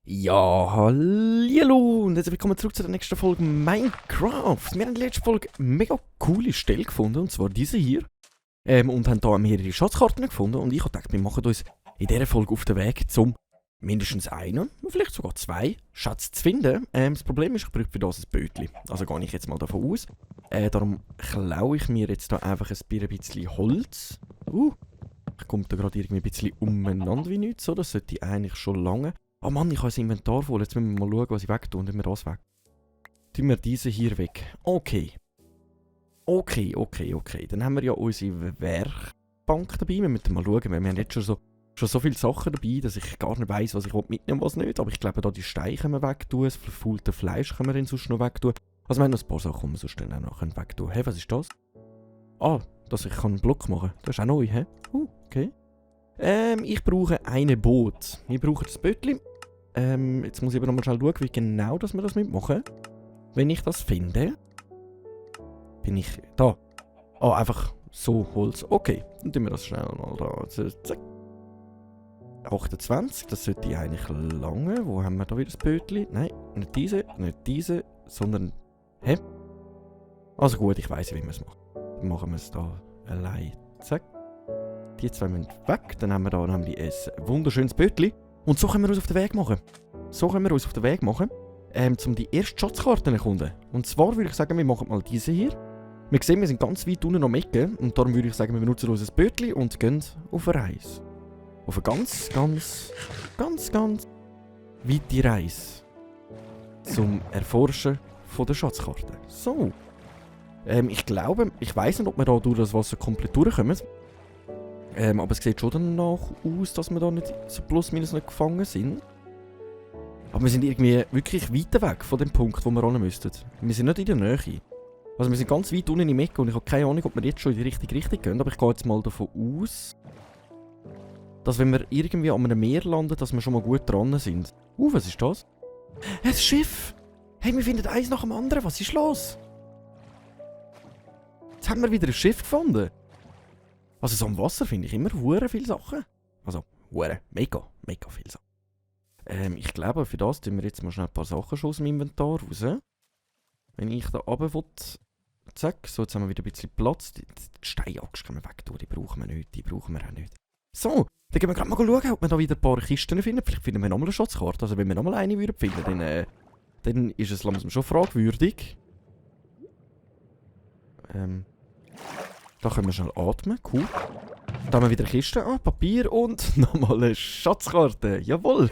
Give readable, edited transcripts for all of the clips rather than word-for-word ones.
Ja, hallo und herzlich willkommen zurück zu der nächsten Folge Minecraft. Wir haben in der letzten Folge eine mega coole Stelle gefunden, und zwar diese hier. Und haben hier mehrere Schatzkarten gefunden, und ich habe gedacht, wir machen uns in dieser Folge auf den Weg, um mindestens einen, vielleicht sogar zwei Schätze zu finden. Das Problem ist, ich brauche für das ein Bötchen. Also gehe ich jetzt mal davon aus. Darum klaue ich mir jetzt da einfach ein bisschen Holz. Ich komme da gerade irgendwie ein bisschen umeinander wie nichts, so. Das sollte eigentlich schon lange. Oh Mann, ich habe das Inventar voll. Jetzt müssen wir mal schauen, was ich wegtue. Tun wir das weg. Tun wir diese hier weg. Okay. Dann haben wir ja unsere Werkbank dabei. Wir müssen mal schauen. Wir haben jetzt schon so viele Sachen dabei, dass ich gar nicht weiss, was ich mitnehmen will, was nicht. Aber ich glaube, da die Steine können wir wegtun. Das verfaulte Fleisch können wir dann sonst noch wegtun. Also wir haben noch ein paar Sachen, die wir sonst dann auch noch wegtun können. Hey, was ist das? Ah, dass ich einen Block machen kann. Das ist auch neu, hä? Okay. Ich brauche ein Boot. Wir brauchen das Bötchen. Jetzt muss ich aber nochmal schnell schauen, wie genau dass wir das mitmachen. Wenn ich das finde, bin ich da. Ah, einfach so Holz. Okay, dann tun wir das schnell mal da. Zack. 28, das sollte eigentlich lange. Wo haben wir da wieder das Bötchen? Nein, nicht diese, sondern... Hä? Also gut, ich weiss, wie wir es machen. Dann machen wir es da allein. Zack. Die zwei müssen weg. Dann haben wir da nämlich ein wunderschönes Bötchen. Und so können wir uns auf den Weg machen. Um die erste Schatzkarte zu erkunden. Und zwar würde ich sagen, wir machen mal diese hier. Wir sehen, wir sind ganz weit unten am Ecke. Und darum würde ich sagen, wir benutzen unser Bötchen und gehen auf eine Reise. Auf eine ganz weite Reise. Zum Erforschen von der Schatzkarte. So. Ich glaube, ich weiss nicht, ob wir da durch das Wasser komplett durchkommen. Aber es sieht schon danach aus, dass wir da nicht so plus minus nicht gefangen sind. Aber wir sind irgendwie wirklich weit weg von dem Punkt, wo wir ran müssten. Wir sind nicht in der Nähe. Also wir sind ganz weit unten im Ecke und ich habe keine Ahnung, ob wir jetzt schon in die richtige Richtung gehen. Aber ich gehe jetzt mal davon aus, dass wenn wir irgendwie an einem Meer landen, dass wir schon mal gut dran sind. Was ist das? Ein Schiff! Hey, wir finden eins nach dem anderen. Was ist los? Jetzt haben wir wieder ein Schiff gefunden. Also so am Wasser finde ich immer hure viele Sachen. Also mega viele Sachen. Ich glaube, für das tun wir jetzt mal schnell ein paar Sachen schon aus dem Inventar raus. Wenn ich da runter will, zack, so jetzt haben wir wieder ein bisschen Platz. Die Steinachse können wir wegtun, die brauchen wir auch nicht. So, dann gehen wir gerade mal schauen, ob wir da wieder ein paar Kisten finden. Vielleicht finden wir nochmal eine Schatzkarte. Also wenn wir nochmal eine würden finden, dann ist es langsam schon fragwürdig. Da können wir schnell atmen, cool. Da haben wir wieder eine Kiste, Papier und nochmal eine Schatzkarte. Jawohl!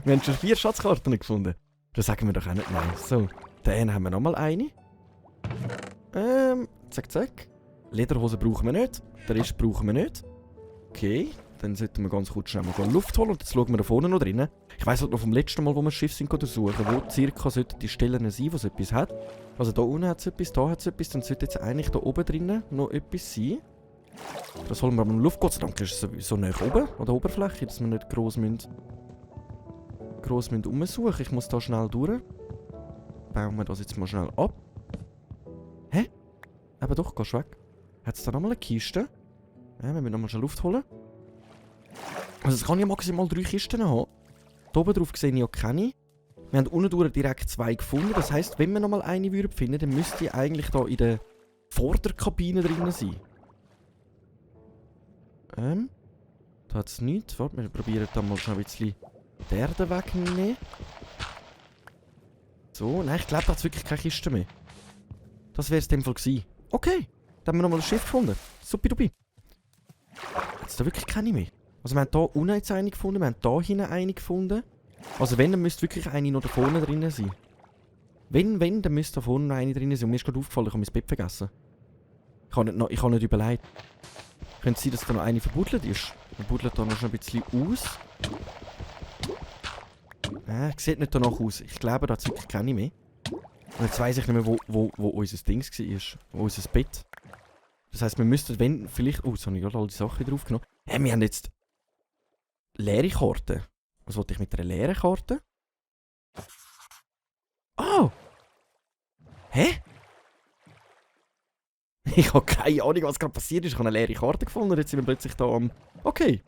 Wir haben schon 4 Schatzkarten gefunden. Das sagen wir doch auch nicht nein. So, dann haben wir nochmal eine. Zack. Lederhose brauchen wir nicht. Den Rest brauchen wir nicht. Okay, dann sollten wir ganz kurz schnell mal Luft holen und jetzt schauen wir da vorne noch drinnen. Ich weiss halt noch vom letzten Mal, wo wir das Schiff sind untersuchen, wo circa sollten die Stellen sein, wo es etwas hat. Also da unten hat es etwas, da hat es etwas, dann sollte jetzt eigentlich da oben drinnen noch etwas sein. Das holen wir aber in Luft. Gott sei Dank ist es so nah oben, an der Oberfläche, dass wir nicht gross umsuchen. Ich muss da schnell durch. Bauen wir das jetzt mal schnell ab. Hä? Aber doch, gehst weg. Hat es da nochmal eine Kiste? Ja, wir müssen nochmal schnell Luft holen. Also es kann ja maximal 3 Kisten haben. Da oben drauf sehe ich ja keine. Wir haben unten durch direkt 2 gefunden. Das heisst, wenn wir nochmal eine finden würden, dann müsste die eigentlich da in der Vorderkabine drin sein. Da hat es nichts. Warte, wir probieren dann mal schnell ein bisschen die Erde wegnehmen. So, nein, ich glaube, da hat es wirklich keine Kiste mehr. Das wäre es in dem Fall gewesen. Okay, dann haben wir nochmal ein Schiff gefunden. Supidupi. Hat es da wirklich keine mehr? Also wir haben hier unten jetzt eine gefunden, wir haben hier hinten eine gefunden. Also wenn, dann müsste wirklich eine noch da vorne drin sein. Wenn, dann müsste da vorne noch eine drin sein. Und mir ist gerade aufgefallen, ich habe mein Bett vergessen. Ich habe nicht überlegt. Könnte es sein, dass da noch eine verbuddelt ist? Man buddelt da noch schon ein bisschen aus. Sieht nicht danach aus. Ich glaube, da hat es wirklich keine mehr. Und jetzt weiss ich nicht mehr, wo unser Dings war. Wo unser Bett. Das heisst, wir müssten, wenn, vielleicht... Oh, jetzt habe ich gerade all die Sachen drauf genommen. Wir haben jetzt... leere Karten. Was wollte ich mit einer leeren Karte? Oh! Hä? Ich habe keine Ahnung, was gerade passiert ist. Ich habe eine leere Karte gefunden und jetzt sind wir plötzlich da am... Okay.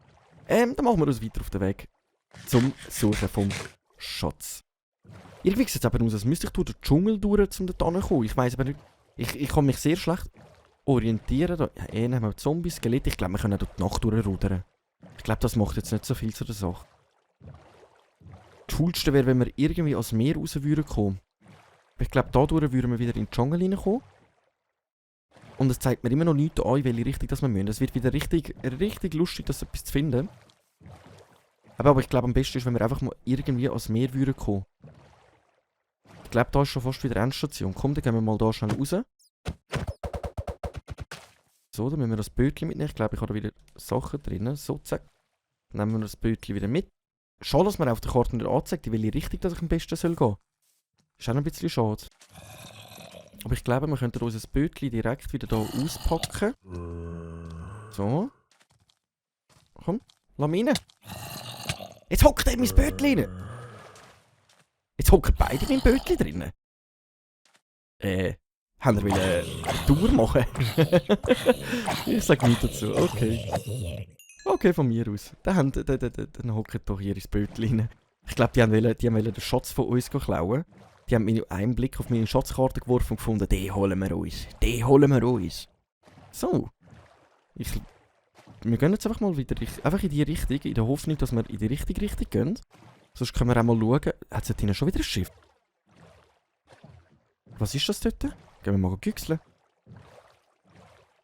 Dann machen wir uns weiter auf den Weg zum Suchen vom Schatz. Irgendwie sieht es eben aus, als müsste ich durch den Dschungel durch, um da hinzukommen. Ich weiss aber nicht... Ich kann mich sehr schlecht orientieren. Da haben wir Zombies, Skelette. Ich glaube, wir können auch durch die Nacht durchrudern. Ich glaube, das macht jetzt nicht so viel zu der Sache. Das Coolste wäre, wenn wir irgendwie ans Meer raus würden kommen. Ich glaube, dadurch würden wir wieder in den Dschungel reinkommen. Und es zeigt mir immer noch nichts an, in welche Richtung das wir müssen. Es wird wieder richtig lustig, das etwas zu finden. Aber ich glaube, am besten ist, wenn wir einfach mal irgendwie ans Meer würden kommen. Ich glaube, da ist schon fast wieder Endstation. Komm, dann gehen wir mal da schnell raus. So, dann müssen wir das Bötchen mitnehmen. Ich glaube, ich habe da wieder Sachen drin. So, zack. Dann nehmen wir das Bötchen wieder mit. Schade, dass mir auf der Karte nicht anzeigt, in welche Richtung dass ich am besten gehen soll. Ist auch ein bisschen schade. Aber ich glaube, wir könnten unser Bötchen direkt wieder hier auspacken. So. Komm, lass mich rein. Jetzt hockt er mein Bötchen rein. Jetzt hocken beide in meinem Bötchen drin. Haben wir eine Tour machen? Ich sage nichts dazu. Okay. Okay, von mir aus. Dann hocken doch hier ins Bötchen rein. Ich glaube, die wollen den Schatz von uns klauen. Die haben mir einen Blick auf meine Schatzkarte geworfen und gefunden, den holen wir uns. Den holen wir uns. So. Wir gehen jetzt einfach mal wieder einfach in die Richtung, in der Hoffnung, dass wir in die richtige Richtung gehen. Sonst können wir auch mal schauen. Hat es dort schon wieder ein Schiff? Was ist das dort? Gehen wir mal güchseln.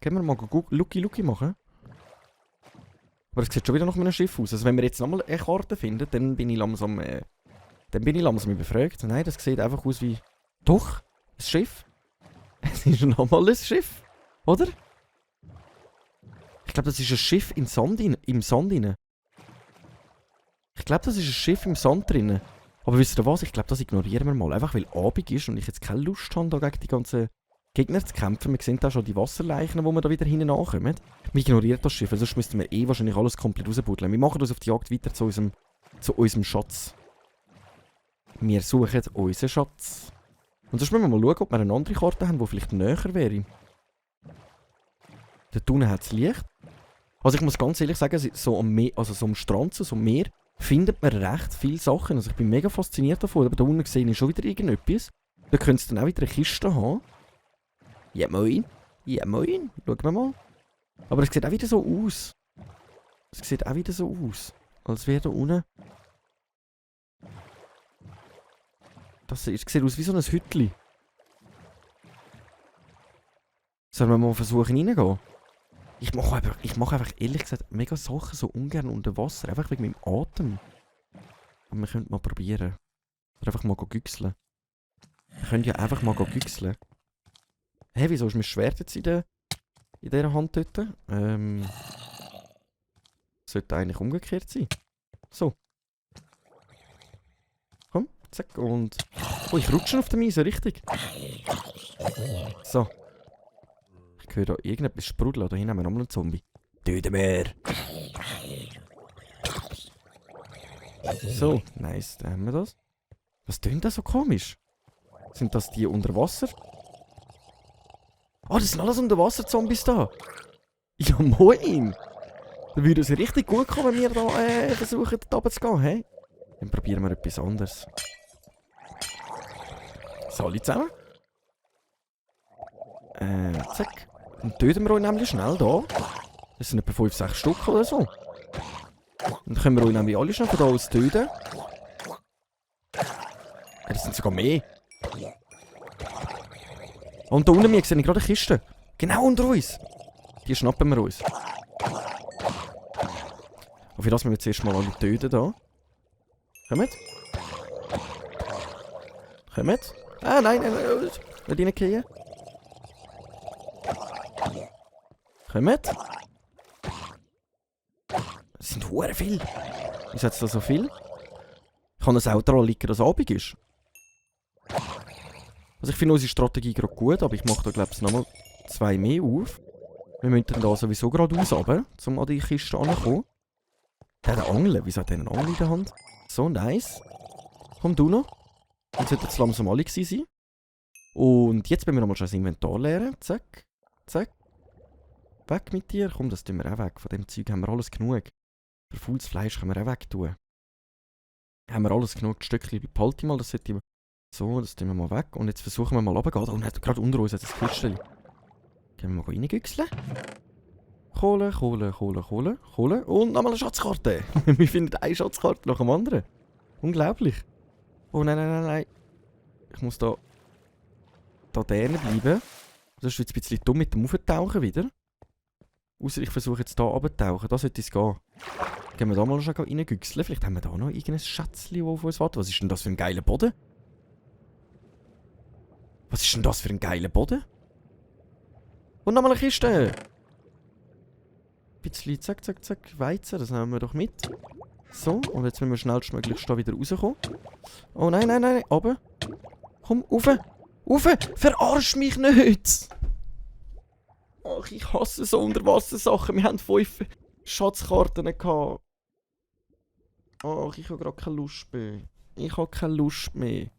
Gehen wir mal Lucky machen. Aber es sieht schon wieder nach einem Schiff aus. Also wenn wir jetzt nochmal eine Karte finden, dann bin ich langsam überfragt. Nein, das sieht einfach aus wie... Doch, ein Schiff. Es ist nochmal ein Schiff. Oder? Ich glaube, das ist ein Schiff im Sand drin. Ich glaube, das ist ein Schiff im Sand drin. Aber wisst ihr was? Ich glaube, das ignorieren wir mal. Einfach weil Abend ist und ich jetzt keine Lust habe, da gegen die ganzen Gegner zu kämpfen. Wir sehen da schon die Wasserleichen, wo wir da wieder hinten nachkommen. Wir ignorieren das Schiff, sonst müssten wir wahrscheinlich alles komplett rausbuddeln. Wir machen uns auf die Jagd weiter zu unserem Schatz. Wir suchen unseren Schatz. Und sonst müssen wir mal schauen, ob wir eine andere Karte haben, die vielleicht näher wäre. Dort unten hat es Licht. Also ich muss ganz ehrlich sagen, so am Strand, so am Meer, findet man recht viele Sachen. Also ich bin mega fasziniert davon. Aber da unten sehe ich schon wieder irgendetwas. Da könnte es dann auch wieder eine Kiste haben. Ja moin. Ja moin. Schauen wir mal. Aber es sieht auch wieder so aus. Als wäre da unten... Das sieht aus wie so ein Hütli. Sollen wir mal versuchen reinzugehen? Ich mache einfach ehrlich gesagt mega Sachen so ungern unter Wasser. Einfach wegen meinem Atem. Aber wir könnten mal probieren. Oder einfach mal güchseln. Wir können ja einfach mal güchseln. Hä, wieso ist mein Schwert jetzt in dieser Hand dort? Sollte eigentlich umgekehrt sein. So. Komm, zack und... Oh, ich rutsche auf der Miese, richtig. So. Ich höre da irgendetwas sprudeln. Da hinten haben wir nochmal einen Zombie. Töten wir! So, nice, da haben wir das. Was tönt das so komisch? Sind das die unter Wasser? Oh, das sind alles Unterwasser-Zombies da. Ja, moin! Da würde es richtig gut kommen, wenn wir da versuchen, da oben zu gehen, hä? Dann probieren wir etwas anderes. So, alle zusammen. Zack. Dann töten wir euch nämlich schnell da. Das sind etwa 5-6 Stück oder so. Dann können wir euch nämlich alle schnell von da aus töten. Das sind sogar mehr. Und da unten mir sehe ich gerade eine Kiste. Genau unter uns. Die schnappen wir uns. Und für das müssen wir zuerst mal alle töten da. Kommt. Kommt. Ah, nein. Nicht reingehen. Kommt. Das sind hure viel. Wieso hat es da so viel? Ich kann ein Auto liegen, das Abend ist. Also ich finde unsere Strategie gerade gut, aber ich mache da glaube ich nochmal 2 mehr auf. Wir müssen dann da sowieso geradeaus runter, um an die Kiste anzukommen. Der hat eine Angel. Wieso hat der eine Angel in der Hand? So, nice. Komm du noch. Jetzt sollte es langsam alle gewesen sein. Und jetzt müssen wir nochmal schon das Inventar leeren. Zack. Zack. Weg mit dir. Komm, das tun wir auch weg. Von dem Zeug haben wir alles genug. Verfaultes Fleisch können wir auch weg tun. Haben wir alles genug. Die Stückchen behalte ich mal. Das sollte ich... So, das tun wir mal weg. Und jetzt versuchen wir mal runterzugehen. Oh, und gerade unter uns hat das Kistchen. Gehen wir mal reingüchseln. Kohle. Und nochmal eine Schatzkarte. Wir finden eine Schatzkarte nach dem anderen. Unglaublich. Oh nein. Ich muss da drinnen bleiben. Das ist jetzt ein bisschen dumm mit dem Auftauchen wieder. Ausser ich versuche jetzt hier runterzutauchen. Da sollte es gehen. Gehen wir da mal schon reingüchseln. Vielleicht haben wir da noch irgendein Schätzchen, das auf uns wartet. Was ist denn das für ein geiler Boden? Was ist denn das für ein geiler Boden? Und nochmal eine Kiste. Ein bisschen zack. Weizen, das nehmen wir doch mit. So, und jetzt müssen wir schnellstmöglich da wieder rauskommen. Oh nein. Runter. Komm, rauf. Verarsch mich nicht. Ach, ich hasse so Unterwassersachen. Wir haben 5 Schatzkarten gehabt. Ach, ich habe gerade keine Lust mehr. Ich habe keine Lust mehr.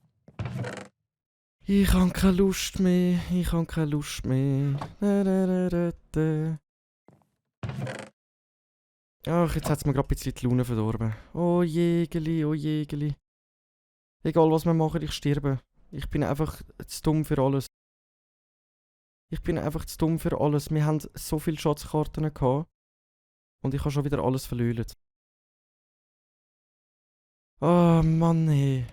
Ach, jetzt hat es mir gerade ein bisschen die Laune verdorben. Oh Jägeli. Egal was wir machen, ich sterbe. Ich bin einfach zu dumm für alles. Wir haben so viele Schatzkarten gehabt. Und ich habe schon wieder alles verlöhlt. Oh Mann, hey.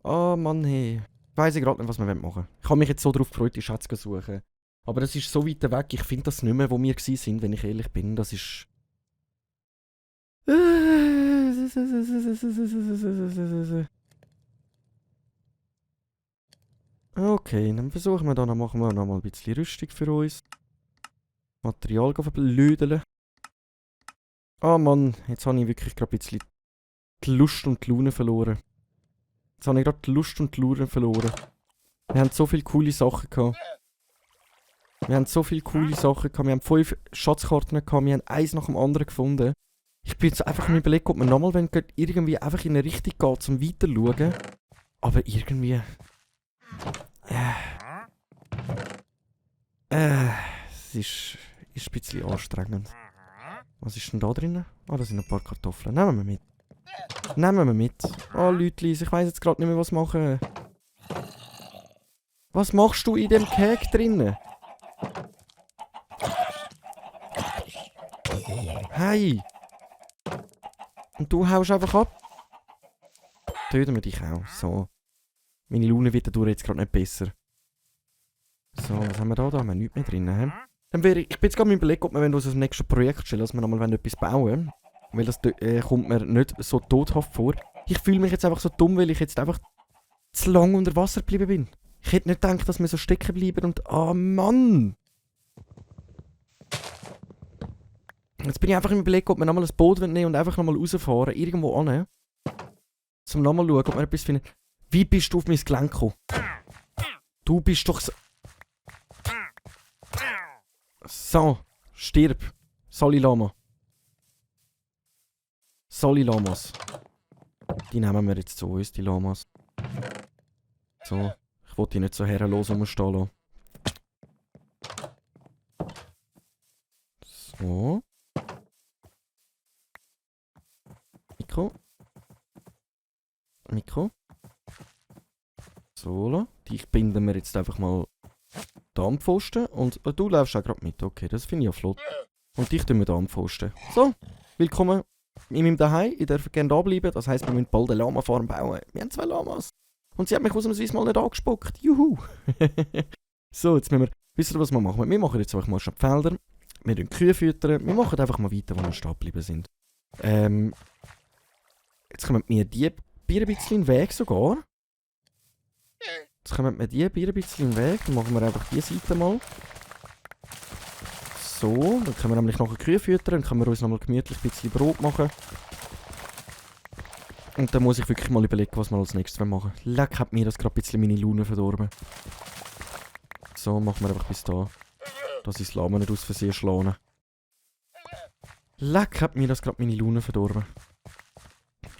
Ich weiss gerade nicht, was wir machen wollen. Ich habe mich jetzt so darauf gefreut, die Schätze zu suchen. Aber das ist so weit weg, ich finde das nicht mehr, wo wir waren, wenn ich ehrlich bin. Das ist... Okay, dann versuchen wir dann, machen wir noch mal ein bisschen Rüstung für uns. Material verblödeln. Ah Mann, jetzt habe ich wirklich gerade ein bisschen die Lust und die Laune verloren. Wir haben so viele coole Sachen gehabt. Wir haben 5 Schatzkarten gehabt, wir haben eins nach dem anderen gefunden. Ich bin jetzt einfach am Überlegen, ob wir nochmal irgendwie einfach in eine Richtung geht, zum Weiterschauen. Aber irgendwie... es ist ein bisschen anstrengend. Was ist denn da drin? Ah, da sind ein paar Kartoffeln. Nehmen wir mit. Oh, Leutlis, ich weiss jetzt gerade nicht mehr, was machen. Was machst du in dem Keg drinnen? Hey! Und du haust einfach ab? Töten wir dich auch. So. Meine Laune wird dadurch jetzt gerade nicht besser. So, was haben wir da? Da haben wir nichts mehr drin. Dann wäre ich bin jetzt gerade am Überlegen, ob wir uns das nächste Projekt stellen, dass wir nochmal etwas bauen. Weil das kommt mir nicht so todhaft vor. Ich fühle mich jetzt einfach so dumm, weil ich jetzt einfach zu lange unter Wasser geblieben bin. Ich hätte nicht gedacht, dass wir so stecken bleiben und... Ah, Mann! Jetzt bin ich einfach im Überlegen, ob wir nochmal ein Boot nehmen und einfach nochmal rausfahren, irgendwo hin. Zum nochmal schauen, ob wir etwas finden. Wie bist du auf mein Gelenk gekommen? Du bist doch so... So, stirb. Solilama. Solilamas. Die nehmen wir jetzt zu uns, die Lamas. So, ich wollte die nicht so herrenlos rumstehen lassen. So. Mikro. So, dich binden wir jetzt einfach mal da am Pfosten. Und du läufst auch gerade mit. Okay, das finde ich ja flott. Und dich tun wir da am Pfosten. So, willkommen in meinem Zuhause. Ich darf gerne da bleiben. Das heisst, wir müssen bald eine Lama-Farm bauen. Wir haben 2 Lamas. Und sie hat mich ausnahmsweise mal nicht angespuckt. Juhu. So, jetzt müssen wir... Wisst ihr, was wir machen? Wir machen jetzt einfach mal schon die Felder. Wir füttern Kühe füttern. Wir machen einfach mal weiter, wo wir stehen geblieben sind. Jetzt kommen wir die Bier ein bisschen in den Weg sogar. Jetzt kommen wir die Bier ein bisschen in den Weg. Dann machen wir einfach diese Seite mal. So, dann können wir nämlich nachher Kühe füttern. Dann können wir uns nochmal gemütlich ein bisschen Brot machen. Und dann muss ich wirklich mal überlegen, was wir als nächstes machen. Leck, hat mir das gerade ein bisschen meine Laune verdorben. So, machen wir einfach bis da. Dass ich das Lama nicht aus Versehen schlage. Leck, hat mir das gerade meine Laune verdorben.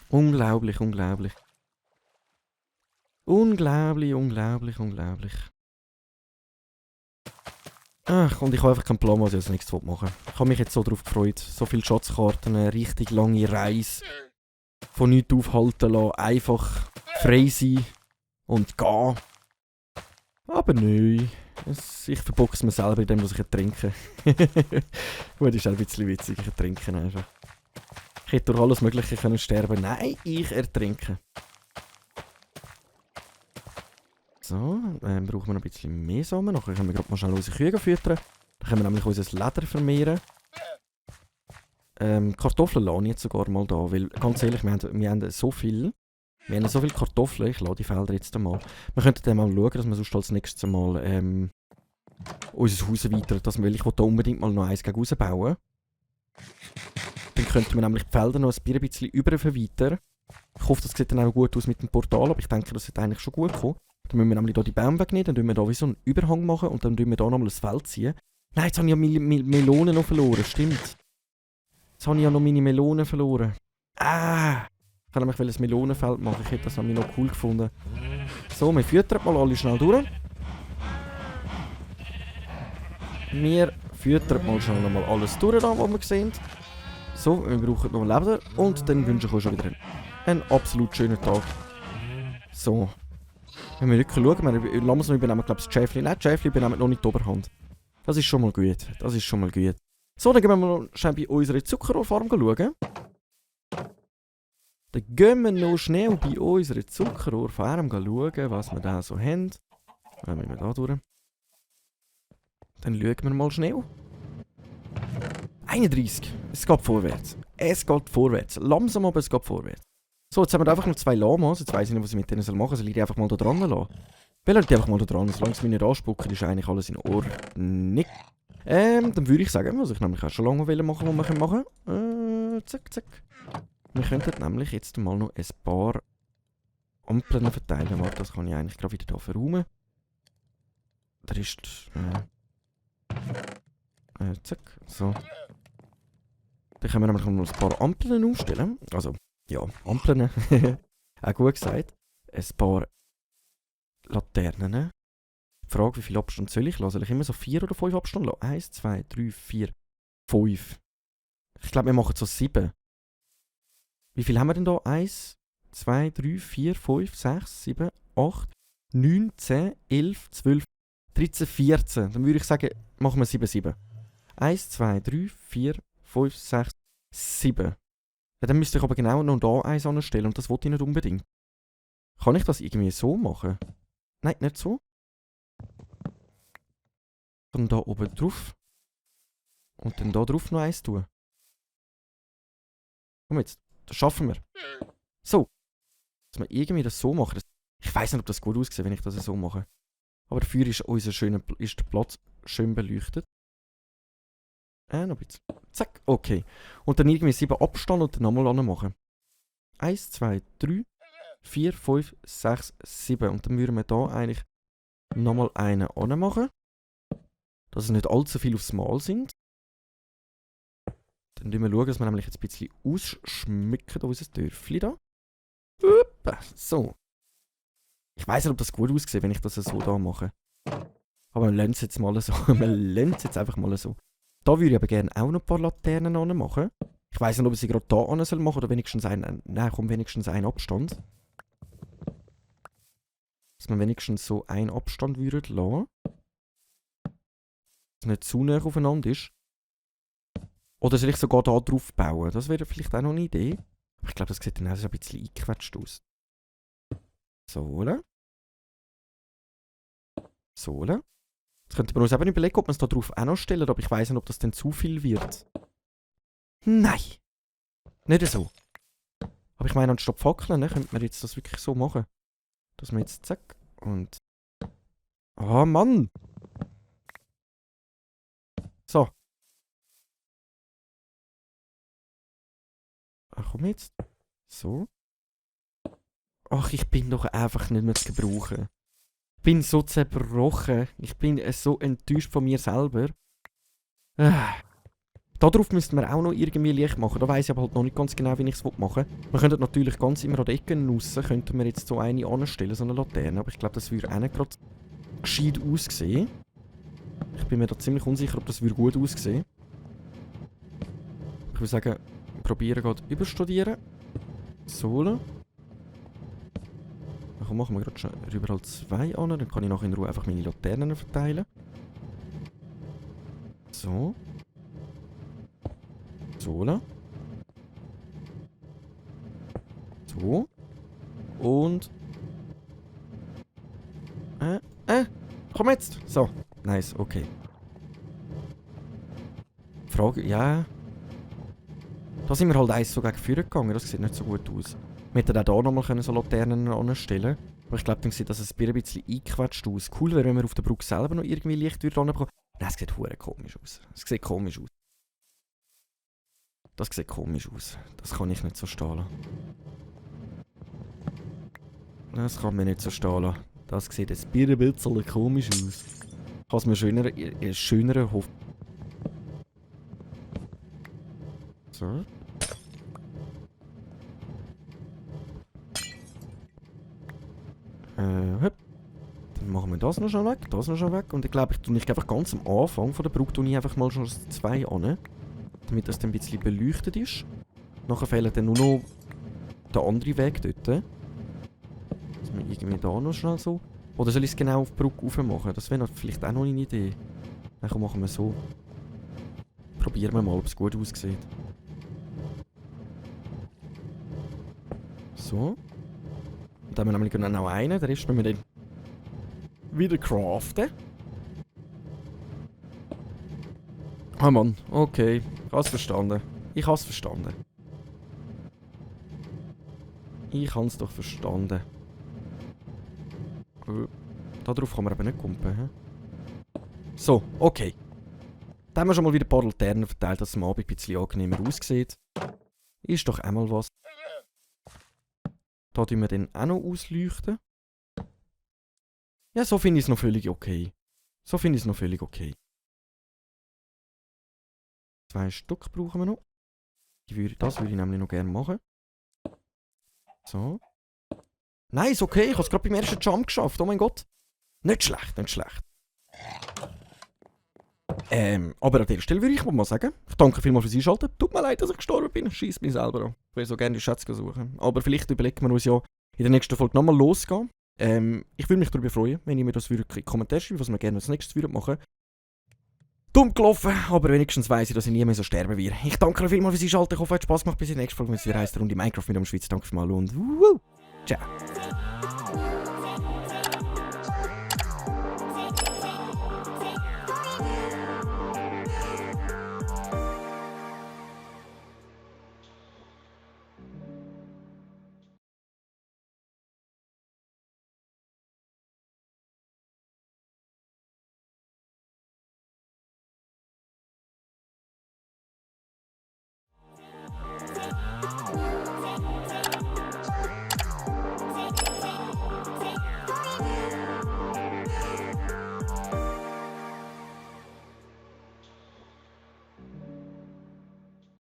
Unglaublich. Ach, und ich habe einfach keinen Plan, was ich als nächstes machen will. Ich habe mich jetzt so drauf gefreut. So viele Schatzkarten, eine richtig lange Reise. Von nichts aufhalten lassen. Einfach frei sein und gehen. Aber nein. Ich verbocke es mir selber in dem, was ich ertrinke. Gut, ist auch ein bisschen witzig. Ich ertrinke einfach. Ich hätte durch alles Mögliche können sterben. Nein, ich ertrinke. So, brauchen wir noch ein bisschen mehr Samen. Nachher können wir gerade mal schnell unsere Kühe füttern. Dann können wir nämlich unser Leder vermehren. Kartoffeln lasse ich jetzt sogar mal da, weil ganz ehrlich, wir haben so viel. Wir haben so viele Kartoffeln, ich lasse die Felder jetzt einmal. Wir könnten dann mal schauen, dass wir sonst als nächstes mal unser Haus erweitern. Weil ich will da unbedingt mal noch eins gegen raus bauen. Dann könnten wir nämlich die Felder noch ein bisschen über verweitern. Ich hoffe, das sieht dann auch gut aus mit dem Portal, aber ich denke, das wird eigentlich schon gut kommen. Dann müssen wir nämlich hier die Bäume wegnehmen, dann tun wir hier wie so einen Überhang machen und dann tun wir hier nochmal ein Feld ziehen. Nein, jetzt habe ich ja meine Melonen noch verloren, stimmt. Jetzt habe ich ja noch meine Melonen verloren. Ich kann nämlich ein Melonenfeld machen, ich hätte das nämlich noch cool gefunden. So, wir füttern mal alle schnell durch. Wir füttern mal schnell nochmal alles durch, da, was wir sehen. So, wir brauchen noch Leder und dann wünsche ich euch schon wieder einen absolut schönen Tag. So. Wenn wir wirklich schauen, wir langsam übernehmen, glaube ich, das Schäfli. Nein, das Schäfli übernehmen noch nicht die Oberhand. Das ist schon mal gut. Das ist schon mal gut. So, dann gehen wir mal schnell bei unserer Zuckerrohrfarm schauen. Dann gehen wir noch schnell bei unserer Zuckerrohrfarm schauen, was wir da so haben. Dann müssen wir da durch. Dann schauen wir mal schnell. 31. Es geht vorwärts. Es geht vorwärts. Langsam, aber es geht vorwärts. So, jetzt haben wir einfach noch 2 Lamas. Jetzt weiss ich nicht, was ich mit denen machen soll. Soll ich die einfach mal da dran lassen? Weil die einfach mal da dran. Solange sie mich nicht anspucken, ist eigentlich alles in Ordnung. Dann würde ich sagen, was ich nämlich auch schon lange machen wollte, was wir machen. Zack, zack. Wir könnten nämlich jetzt mal noch ein paar Ampeln verteilen. Warte, das kann ich eigentlich gerade wieder hier verräumen. Da ist... zack, so. Dann können wir nämlich noch ein paar Ampeln aufstellen. Also, ja, Ampeln. Auch gut gesagt. Ein paar Laternen. Die Frage, wie viel Abstand soll ich lassen? Soll ich immer so 4 oder 5 Abstand lassen? 1, 2, 3, 4, 5. Ich glaube, wir machen so 7. Wie viel haben wir denn da? 1, 2, 3, 4, 5, 6, 7, 8, 9, 10, 11, 12, 13, 14. Dann würde ich sagen, machen wir 7, 7. 1, 2, 3, 4, 5, 6, 7. Ja, dann müsste ich aber genau noch da eins anstellen und das wollte ich nicht unbedingt. Kann ich das irgendwie so machen? Nein, nicht so. Dann da oben drauf. Und dann da drauf noch eins tun. Komm jetzt, das schaffen wir. So. Dass wir irgendwie das so machen. Ich weiss nicht, ob das gut aussieht, wenn ich das so mache. Aber dafür ist ist der Platz schön beleuchtet. Noch ein bisschen. Zack, okay. Und dann irgendwie 7 Abstand und dann nochmal anmachen. 1, 2, 3, 4, 5, 6, 7. Und dann würden wir da eigentlich nochmal einen anmachen. Dass es nicht allzu viel aufs Mal sind. Dann schauen wir, dass wir nämlich jetzt ein bisschen ausschmücken, unser Dörfli da. Uppa, so. Ich weiss nicht, ob das gut aussieht, wenn ich das so da mache. Aber wir lassen es jetzt mal so. Wir lassen es jetzt einfach mal so. Da würde ich aber gerne auch noch ein paar Laternen anmachen. Ich weiss nicht, ob ich sie gerade da an soll machen oder wenigstens wenigstens einen Abstand. Dass wir wenigstens so einen Abstand würden lassen. Dass es nicht zu nah aufeinander ist. Oder soll ich sogar da drauf bauen? Das wäre vielleicht auch noch eine Idee. Aber ich glaube, das sieht dann auch so ein bisschen eingequetscht aus. So, oder? So, oder? Jetzt könnte man uns eben überlegen, ob wir es da drauf auch noch stellen, aber ich weiss nicht, ob das dann zu viel wird. Nein! Nicht so. Aber ich meine, anstatt Fackeln, ne, könnte man jetzt das wirklich so machen. Dass wir jetzt zack und... Ah, Mann! So. Ach, komm jetzt. So. Ach, ich bin doch einfach nicht mehr zu gebrauchen. Ich bin so zerbrochen. Ich bin so enttäuscht von mir selber. Darauf müssten wir auch noch irgendwie Licht machen. Da weiss ich aber halt noch nicht ganz genau, wie ich es machen will. Wir könnten natürlich ganz immer an den Ecken raus, könnten wir jetzt so eine anstellen, so eine Laterne. Aber ich glaube, das würde auch nicht gerade gescheit aussehen. Ich bin mir da ziemlich unsicher, ob das gut aussehen. Ich würde sagen, probieren geht überstudieren. So. Dann machen wir gerade schon überall 2 an. Dann kann ich nachher in Ruhe einfach meine Laternen verteilen. So. So. So. Und... komm jetzt! So. Nice, okay. Frage, ja... Da sind wir halt eins so gegen vorne gegangen, das sieht nicht so gut aus. Wir hätten auch hier nochmal so Laternen anstellen können. Aber ich glaube, dann sieht das ein bisschen eingequetscht aus. Cool wäre, wenn wir auf der Brücke selber noch irgendwie Licht bekommen. Nein, es sieht verdammt komisch aus. Es sieht komisch aus. Das sieht komisch aus. Das kann ich nicht so stehen lassen. Das kann mir nicht so stehen lassen. Das sieht ein bisschen komisch aus. Ich kann es mir schöner hoffen. So. Dann machen wir das noch schon weg, das noch schon weg. Und ich glaube, ich tue einfach ganz am Anfang von der Brücke einfach mal schon 2 an. Damit das dann ein bisschen beleuchtet ist. Nachher fehlt dann nur noch der andere Weg dort. Dass wir irgendwie da noch schnell so... Oder soll ich es genau auf die Brücke rauf machen? Das wäre vielleicht auch noch eine Idee. Dann machen wir so. Probieren wir mal, ob es gut aussieht. So. Und dann haben wir nämlich noch einen. Der Rest müssen wir dann wieder craften. Ah Mann, okay. Ich habe es verstanden. Ich habe es verstanden. Ich habe es doch verstanden. Darauf kann man aber nicht kumpen. He? So, okay. Dann haben wir schon mal wieder ein paar Laternen verteilt, dass es am Abend ein bisschen angenehmer aussieht. Ist doch einmal was. Da tun wir dann auch noch ausleuchten. Ja, so finde ich es noch völlig okay. So finde ich es noch völlig okay. 2 Stück brauchen wir noch. Das würde ich nämlich noch gerne machen. So. Nice, okay, ich habe es gerade beim ersten Jump geschafft. Oh mein Gott. Nicht schlecht, nicht schlecht. Aber an der Stelle würde ich mal sagen, ich danke vielmals fürs Einschalten. Tut mir leid, dass ich gestorben bin. Scheiss mich selber an. Ich will so gerne die Schätze suchen. Aber vielleicht überlegen wir uns ja in der nächsten Folge nochmal losgehen. Ich würde mich darüber freuen, wenn ihr mir das in die Kommentare schreibt, was wir gerne als nächstes machen. Dumm gelaufen, aber wenigstens weiss ich, dass ich nie mehr so sterben werde. Ich danke euch vielmals fürs Einschalten. Ich hoffe, es hat Spaß gemacht. Bis in der nächsten Folge, wenn es wieder heisst, der Runde Minecraft mit am Schweiz. Danke vielmals und ciao.